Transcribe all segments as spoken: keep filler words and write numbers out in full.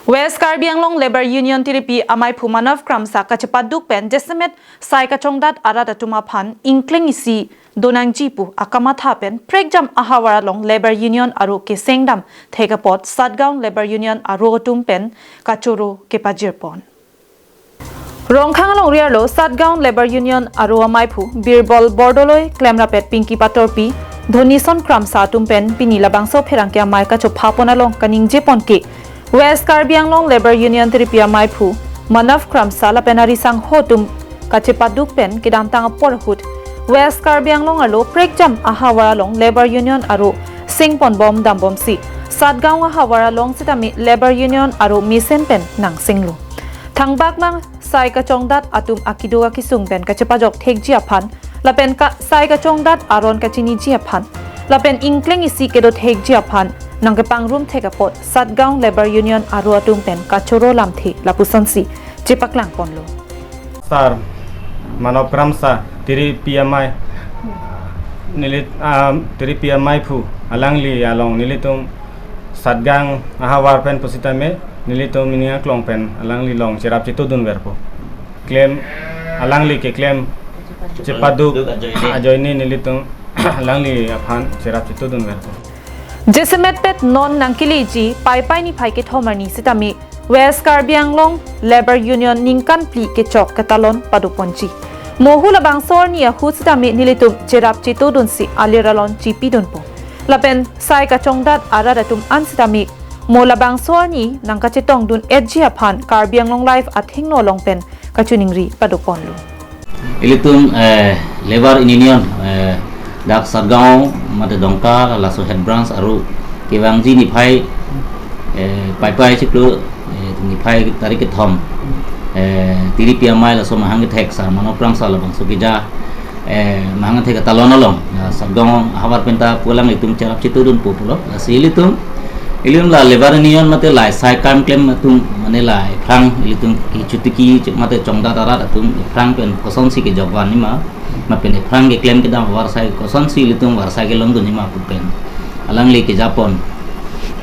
West Karbi Anglong Labour Union Tiripi amaiphu Manav Kramsa kachepaduk pen jasemet sai kachongdat arat atum aphan ingkleng isi donangji pu akamatha pen prekjam ahavar along Labour Union aro kesengdam thek apot Satgaon Labour Union aro atum pen kachoro kepajirpon. Rongkhang alongri arlo Satgaon Labour Union aro amaiphu Birbol Bordoloi klemrapet Pinki Patorpi, Dhonison Kramsa atum pen pini labangso pherangke amei kachophapon along kaningjepon ke West Karbi Anglong Labour Union Tiripi amaiphu Manav Kramsa lapen ari sangho atum kachepaduk pen kedamtang apor ahut West Karbi Anglong arlo prekjam ahavar along Labour Union aro sengponbom dambomsi Satgaon ahavar along sitame Labour Union aro mesen pen nangsenglo. Thangbak mang sai kachongdat atum akido akisung pen kachepajok thekji aphan lapen ka sai kachongdat aron kachiniji aphan lapen ingkleng isi kedo thekji aphan nangkepangrum thek apot Satgaon Labour Union aro atum pen kachoro lamthe lapusonsi chepaklangponlo. Sar Manav Kramsa, Tiripi amei, nilit, ah, Tiripi amaiphu, alangli along nelitum Satgaon ahavar pen pusitame, nelitum ining aklong pen alangli along cherap chetudunverpo. Klem, alangli keklem chepaduk ajoine nelitum alangli aphan cherap chetudunverpo. Jasemet pet non nangkeleji Paipai niphai kethom arni sitame West Karbi Anglong Labour Union ningkan phli kechok ketalon padoponji. Mo hu labangso arni ahut sitame nelitum cherap chetudunsi alir alon chipidunpo. Lapen sai kachongdat arat atum an sitame mo labangso arni nangkachetongdun-etji aphan Karbi Anglong Live athengno along pen kachiningri padoponlo. Ilitum, eh, Labour Union, eh, dak Satgaon mate Dongka laso head branch aro kevangji niphai, eh, Paipai chiklo, eh, niphai tarik kethom, eh, Tiripi amei laso mahang kethek Sar Manav Kramsa labangso keja, eh, mahang kethek ketalon along, eh, Satgaon ahavar penta pu alanglitum cherap chetudunpo pulo. Lasi ilitum, ilitum la Labour Union mate la sai kam klem atum mane la ephrang ilitum kechotiki mate chongdat arat atum ephrang pen kosonsi kejokvan nima, ma pen ephrang keklem kedam avarsai kosonsi ilitum varsai kelongdun nima pu pen alangli kejapon.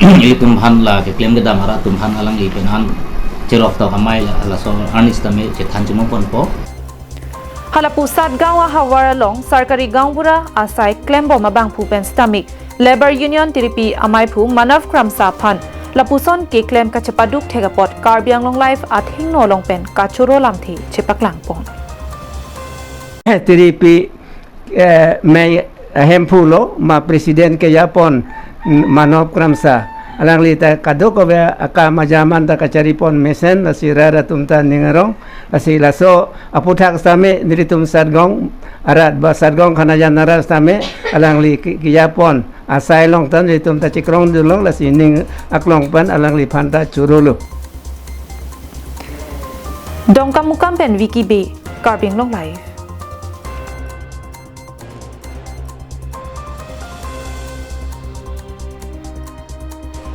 Ilitum aphan la keklem kedam arat atum aphan alangli pen an cherok tok amei la, laso arni sitame chethan chimoponpo. Hala pu Satgaon ahavar along sarkari gaonbura asai klembom abangphu pen sitame Labour Union Tiripi amaiphu Manav Kramsa aphan lapuson keklem kachepaduk thek apot Karbi Anglong Live athengno along pen kachoro lamthe chepaklangpon. Eh, Tiripi, eh, mei ahemphu lo ma president kejapon, mm, Manav Kramsa. Alangli ta kadokave akam ajaman ta kacharipon mesen, lasi rat atum ta ning arong, lasi laso aputhak sitame nelitum Satgaon arat ba Satgaon khanajan arat sitame alangli ke-, kejapon asai along ta nelitum ta chikrongdunlong, lasi ning aklong pen alangliphan ta chorolo. Dongkamukam pen Vicky Bey, Karbi Anglong Live.